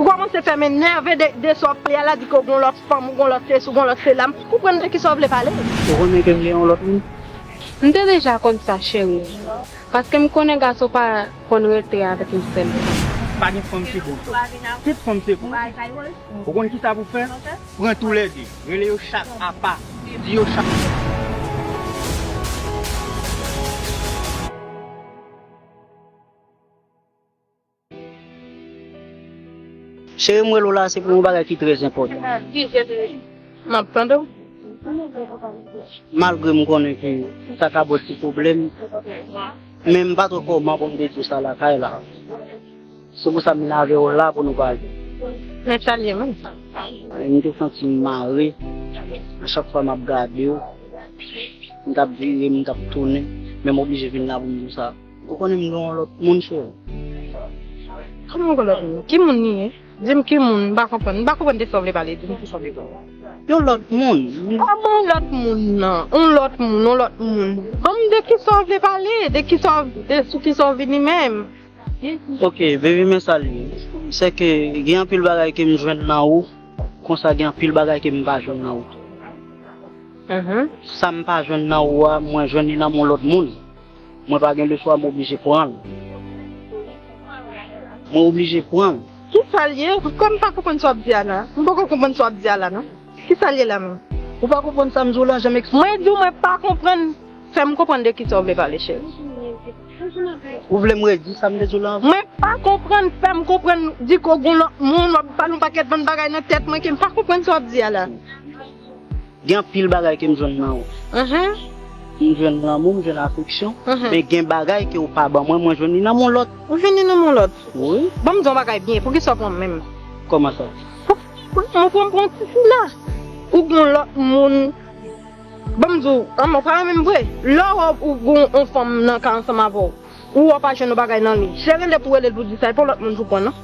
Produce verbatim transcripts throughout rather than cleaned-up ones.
Ou kòmanse fè m enève de, de sa w ap pale a la, di ke w gon lòt fanm, ou gon lòt sesi, ou gon lòt sela. M pa konprann de kisa w vle pale. Ou konnen ke m gen yon lòt moun? M te deja konn sa, cheri. Paske m konnen gason pa konn rete avèk yon sèl fanm. Pa gen fanm ki bon. Tout fanm se bon. Ou konn kisa pou fè? Pran toulède. Rele yo chak apa. Di yo chak. Cheri, m rele w la, se pou yon bagay ki trè enpòtan. M ap tande w. Malgre m konnen ke sa ka ba w ti pwoblèm, men m pa twò kòman pou m te di w sa lakay la. Se pou sa m vin avè w la pou nou pale. Men sa l ye menm? M te santi m mare. A chak fwa m ap gade w, m t ap vire, m t ap tounen, men m oblije vin la pou m di w sa. Ou konnen m gen yon lòt moun, cheri. Kòman w gen lòt moun? Ki moun li ye? Di m ki moun, m pa konprann. M pa konprann de sa w vle pale, di m ki sa w vle pale. Yon lòt moun. Kòman yon lòt moun nan? Yon lòt moun, yon lòt moun. Ban m de ki sa w vle pale, de ki sa w, de sou ki sa w vini menm. Ok, baby, men sa l ye. Se ke gen anpil bagay ke m jwenn nan ou, konsa gen anpil bagay ke m pa jwenn nan ou tou. Mhm. Sa m pa jwenn nan ou a, mwen jwenn li nan men yon lòt moun. Mwen pa gen leswa, m oblije pran l. Mwen oblije pran l. Ki sa l ye? Kòm m pa konprann sa w ap di a la. M poko konprann sa w ap di a la, non. Ki sa l ye la menm? Ou pa konprann sa m di w la, jan m eksplike. Mwen di w mwen pa konprann. Fè m konprann de ki sa w vle pale, cheri. Ou vle m redi sa m te di w la? Mwen pa konprann, fè m konprann, di ke w gon lòt moun, w ap pale yon pakèt bann bagay nan tèt mwen ke m pa konprann sa w ap di a la. Gen anpil bagay ke m jwenn nan ou. Mhm. M jwenn lanmou, m jwenn afeksyon, mhm, men gen bagay ke w pa ban mwen, mwen jwenn li nan men yon lòt. Ou jwenn li nan men yon lòt? Wi. Ban m di w yon bagay byen, poukisa w pran m menm? Kòman sa? Pou, pou, pou, pou, pou ti fi la. Ou gon lòt moun. Ban m di w, an, mwen pa renmen m vre. Lè w wè ou gon yon fanm nan ka ansanm avè w, ou wè w pa jwenn yon bagay nan li. Se rele pou rele l pou di sa, e pa yon lòt moun pou pran, non.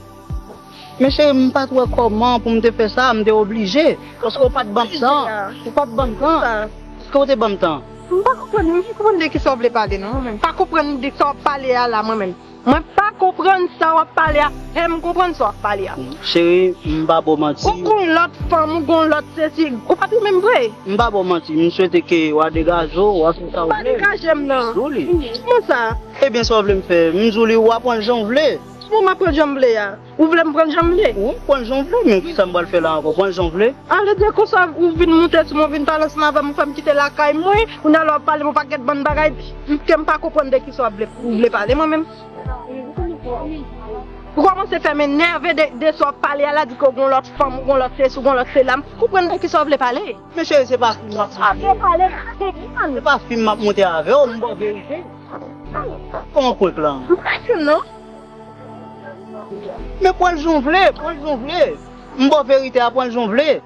Men cheri, m pa t wè kòman pou m te fè sa, m te oblije. Paske ou pa t ban m tan. Ou pa t ban m tan. Sa. Èske ou te ban m tan? M pa konprann, m pa konprann de ki sa w vle pale, non, mwen menm. M pa konprann de sa w ap pale a la, mwen menm. Mwen pa konprann sa w ap pale a. Fè m konprann sa w ap pale a. Cheri, m pa ba w manti. Ou gon lòt fanm, ou gon lòt sesi. Ou pa t renmen m vre. M pa ba w manti. M swete ke w a degaje w, w a fè sa w vle. Ou pa degaje m, non. Joli. Kòman sa? Ebyen, sa w vle m fè? M di w li, w a pran l jan w vle. Bon, m ap pran jan m vle a. Ou vle m pran jan m vle? Wi, pran jan w vle, men kisa m pral fè la ankò? Pran jan w vle. Ale de konsa, ou vin moute sou mwen, ou vin pale ansanm avè m, ou fè m kite lakay mwen, kounye a la w ap pale m yon pakèt bann bagay ke m pa konprann de kisa w ap vle, ou vle pale mwen menm. Ou kòmanse fè m enève de, de sa w ap pale a la, di ke w gon lòt fanm, ou gon lòt sesi, ou gon lòt sela. M pa konprann de kisa w vle pale. Men cheri, se pa fim m ap moute. Ap pale, konprann. Se pa fim m ap moute avè w, m ba w verite. Kòman prank lan? M pa fim non. Men pran l jan w vle, pran l jan w vle. M ba w verite a, pran l jan w vle.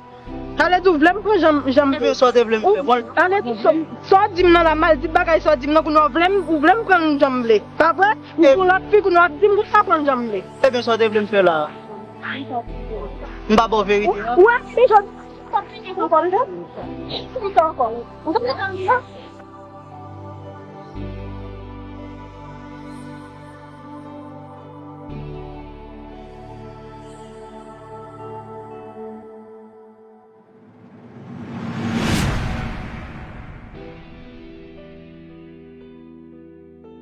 Sa vle di w vle m pran jan, jan m vle. Ebyen, sa w te vle m fè, pran l. Sa vle di sa, sa w di m nan la, m al di bagay sa w di m nan, kounye a w vle m, ou vle m pran l jan m vle. Pa vre? Ou gon lòt fi, kounye a w ap di m pou m pa pran l jan m vle. Ebyen, sa w te vle m fè la? M pa ba w verite a? Ou, ou wè, se jan, sa vini ankò, m te, m te ankò.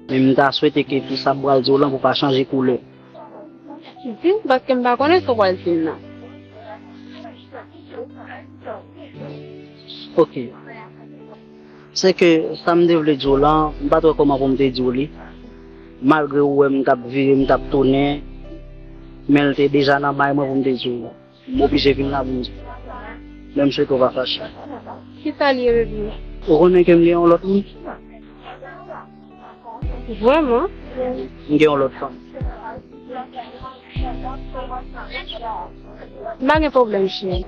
Men m ta swete ke pou sa m pral di w lan pou pa chanje koulè. Di m, paske m pa konnen sa w pral di m nan. Ok. Se ke sa m te vle di w lan, m pa t wè kòman pou m te di w li. Malgre ou wè m t ap vire, m t ap tounen, men l te deja nan may mwen pou m te di w. M oblije vin la pou m di w. Men m swete w pa fache. Kisa l ye, baby? Ou konnen ke m gen yon lòt moun? Vrèman? M gen yon lòt fanm. M pa gen pwoblèm, cheri.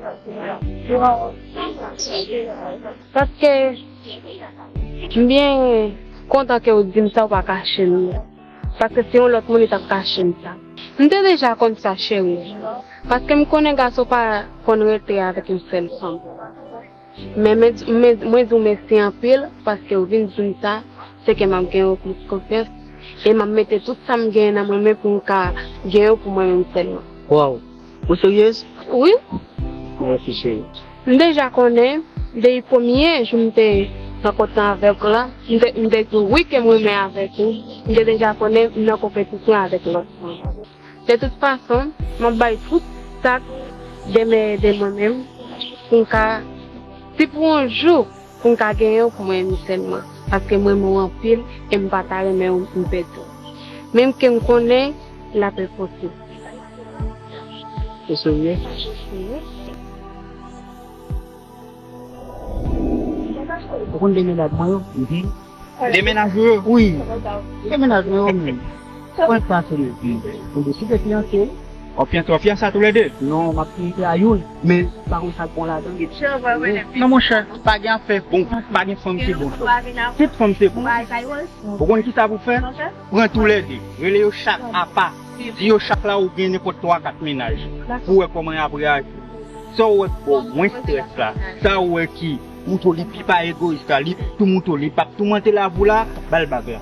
Paske m byen kontan ke w di m sa, w pa kache m li. Paske se yon lòt moun li t ap kache m sa. M te deja konn sa, cheri. Paske m konnen gason pa konn rete avèk yon sèl fanm. Men, men, men, mwen di w mèsi anpil paske w vin di m sa, se ke m ap gen w plis konfyans e m ap mete tout sa m genyen nan mwen menm pou m ka gen w pou mwen menm sèlman. Waw! Ou seryez? Wi. Mèsi cheri. M deja konnen, depi premye jou m te rankontre avèk ou la, m te, m te di w wi ke m renmen avèk ou. M te deja konnen m nan konpetisyon avèk lòt moun. De tout fason, m ap bay tout sa k demen ede mwen menm pou m ka, si pou yon jou, pou m ka genyen w pou mwen menm sèlman, paske m renmen w anpil e m pa ta renmen w m pèdi w. Menm ke m konnen l ap enposib. Ou serye? Ou konn de medam mwen yo? De mennaj ou yo? Wi. De mennaj mwen yo menm. Mwen pa sou yo. Ou deside fiyanse? W ap fiyanse, w ap fiyanse a toulède? Non, m ap fiyanse a youn. Men, pa konn sa k bon ladan. Non, monchè, pa gen afè bon, pa gen fanm ki bon. Tout fanm se bon. Ou konn ki sa pou fè? Pran toulède. Rele yo chak apa. Di yo chak la ou gen nenpòt twa, kat mennaj. Pou wè kòman y ap reyaji. Sa w wè k ba w mwens strès la, sa w wè ki montre w li pi pa egoyis la, li tou montre w li p ap toumante lavi w la, ba l bag la.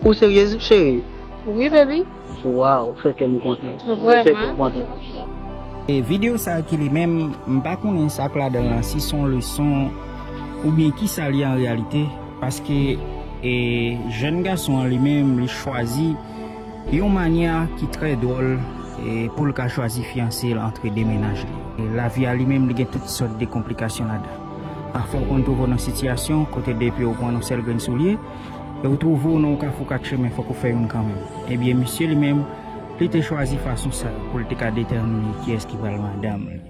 Ou seryez, cheri? Wi, baby. Waw, fè kè m kontan. Vrèman. Fè kè m kontan. E videyo sa a ki li menm, m pa konnen sa k ladan l lan, si se yon leson oubyen kisa l ye an reyalite, paske, e, jèn gason an li menm, li chwazi yon manyè ki trè dwòl, e, pou l ka chwazi fiyanse l antre de mennaj li. E, lavi a li menm, li gen tout sòt de konplikasyon ladan. Pafwa, w konn twouve w nan sitiyasyon kote depi w pran yon sèl grenn soulye, e w twouve w nan yon kafou kat chemen, fòk ou fè youn kanmenm. Ebyen, misye li menm, li te chwazi fason sa a pou l te ka detèmine kiyès ki pral madanm li.